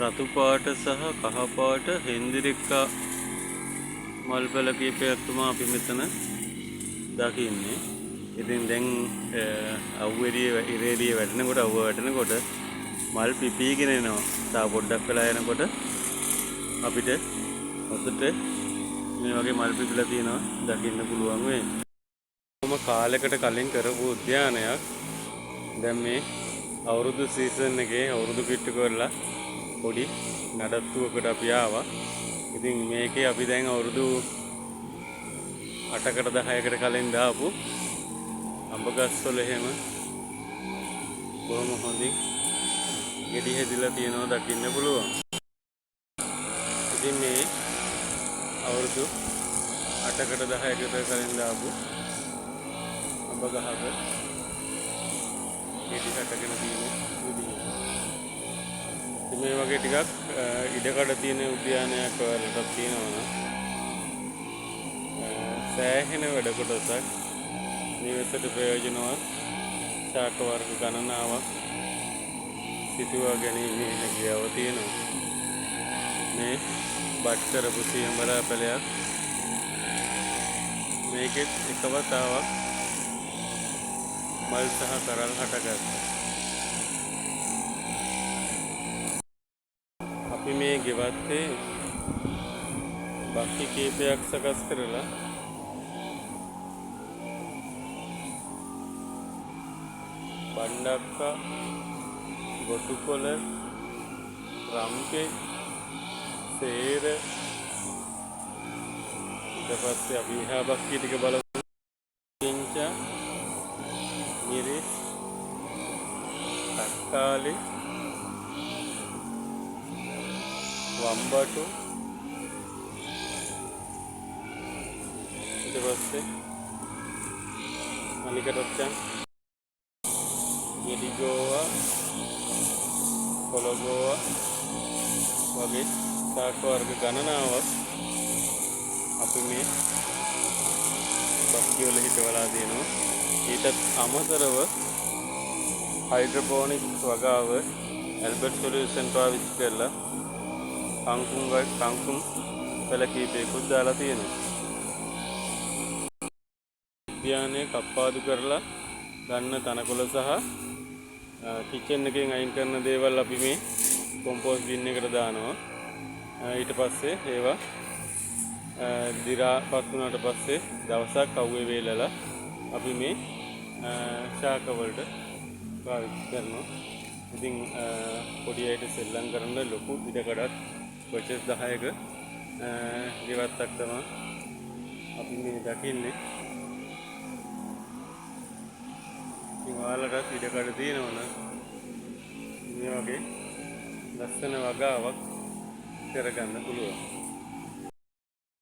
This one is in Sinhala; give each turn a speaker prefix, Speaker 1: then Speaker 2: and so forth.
Speaker 1: රතු පාට සහ කහ පාට හෙන්දිරික්කා මල් පැල කීපයක් තමයි අපි මෙතන දකින්නේ. ඉතින් දැන් අවුව එළිය ඉර එළිය වැටෙනකොට අවුව වැටෙනකොට මල් පිපීගෙන එනවා. තව පොඩ්ඩක් වෙලා යනකොට අපිට හොඳට මේ වගේ මල් පිපිලා තියෙනවා දකින්න පුළුවන් වෙයි. කොහොම කාලයකට කලින් කරපු උද්‍යානයක් දැන් මේ අවුරුදු සීසන් එකේ අවුරුදු කිට්ටු කරලා පොඩි නඩත්තුවකට අපි ආවා. ඉතින් මේකේ අපි දැන් අවුරුදු 8කට 10කට කලින් දාපු අඹ ගස් වල එහෙම බොහොම හොඳින් ගෙඩි හැදිලා තියෙනවා දකින්න පුළුවන්. ඉතින් මේ අවුරුදු 8කට 10කට කලින් දාපු අඹ ගහක ගෙඩි හටගෙන තියෙන විදිහ. ඉතින් මේ වගේ ටිකක් ඉඩකඩ තියෙන උද්‍යානයක් ඔයාලටත් තියෙනවා නම් සෑහෙන වැඩ කොටසක් නිවසට ප්‍රයෝජනවත් ශාක වර්ග ගණනාවක් සිටුවා ගැනීමේ හැකියාව තියෙනවා. මේ බට් කරපු සියඹලා පැලයක් මේකෙත් එක වතාවක් මල් සහ කරල් හටගත්තා. අපි මේ ගෙවත්තේ බක්කි කීපයක් සකස් කරලා බණ්ඩක්කා, ගොටුකොළ, රම්පෙ, සේර, ඊට පස්සේ අපි එහා බක්කිය ටික බලමු. පිංචා, මිරිස්, තක්කාලි, වම්බටු, ඊට පස්සේ අනිකටත් යන් ගෙඩි ගෝවා, කොළ ගෝවා වගේ ශාක වර්ග ගණනාවක් අපි මේ බක්කිය වල හිටවලා තියෙනවා. ඊටත් අමතරව හයිඩ්‍රොපොනික්ස් වගාව ඇල්බර්ට් සොලියුෂන් පාවිච්චි කරලා කංකුම් පැල කීපයකුත් දාලා තියෙනවා. උද්‍යානයේ කප්පාදු කරලා ගන්න තනකොළ සහ කිචන් එකෙන් අයින් කරන දේවල් අපි මේ කොම්පෝස්ට් බින් එකට දානවා. ඊට පස්සේ ඒවා දි รา පත් වුණාට පස්සේ දවසක් අවුවේ වේලලා අපි මේ ශාක වලට පාවිච්චි කරනවා. ඉතින් පොඩි අයට සෙල්ලම් කරන්න ලොකු ඉඩකඩක් පර්චේස් 10ක ගෙවත්තක් තමයි අපි මේ දකින්නේ. ඉතින් ඔයාලටත් ඉඩකඩ තියෙනවා නම් මේ වගේ ලස්සන වගාවක් කරගන්න පුළුවන්.